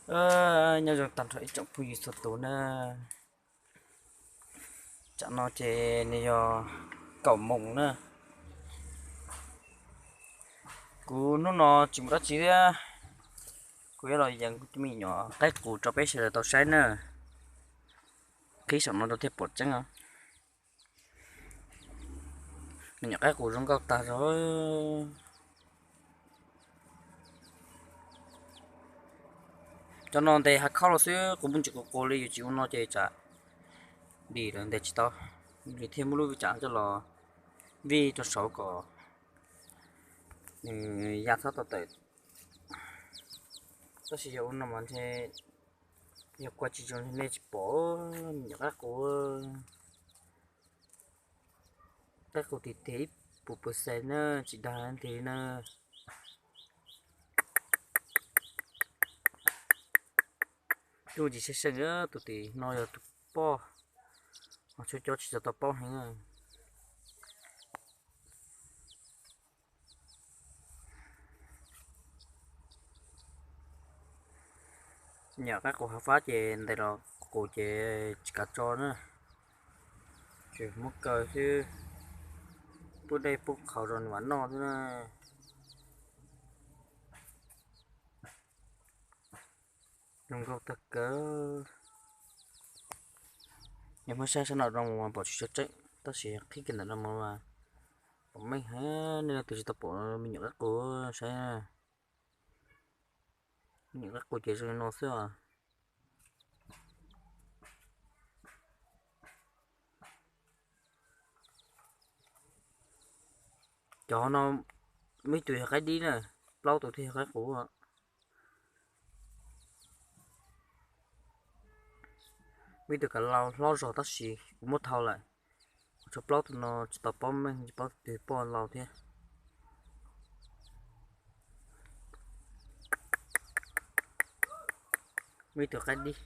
Nyob zoo tag nrho ib tsoom phooj ywg txhua tus na. Tsam no ces nws yog kaum moos na. Kuv hnub no tsis mus dab tsi thiab, kuv yuav los yees kuv cov me nyuam qaib qus rau peb sawv daws tau saib na. Qhib saum no rau thiaj pom tseeb os. Me nyuam qaib qus zoo nkauj tag zog. Cov no ntes hav khaub los xwb, qus muaj ntsis qus qus li, yuav tsis ua no ces tsam dim lawm ntes tsis tau. Nws thiaj muab lub vij tsam coj los vij rau saud kom nws ya txhob tau tawm. Tab sis yog ua no mas ntshe yog kua tsis zoo nej tsis pom me nyuam qaib qus. Qaib qus tiag tiag ib puas pes xees na, tsis dag ntev na. Coj tsis seej seej, tus tim no yog tus poj, ho tshuav cov tsis tau paub heev. Nyuam qaib qus hav fab ces ntes los qus ces tsis kav tso na, tsuas muab kaw xwb, pub dej pub qhauv rau nws mam noj xwb na. Zoo nkauj tag kawg. Yog muab saib sab no rau mus pom tsis tseem ceeb, tab sis qhib kiag ntawm no mus mas pom meej heev. Nej leej twg tsis tau pom me nyuam qaib qus saib, me nyuam qaib qus ces zoo li no xwb os. Cov no muaj ib tug yog qaib dib na, plaub tus thiaj yog qaib qus. Muaj ib tug kav laus hlob zog tab sis kuv muab thau lawm. Tshuav plaub tus no tsis tau paub meej, tsis paub tus twg poj laus thiab. Muaj ib tug qaib dib.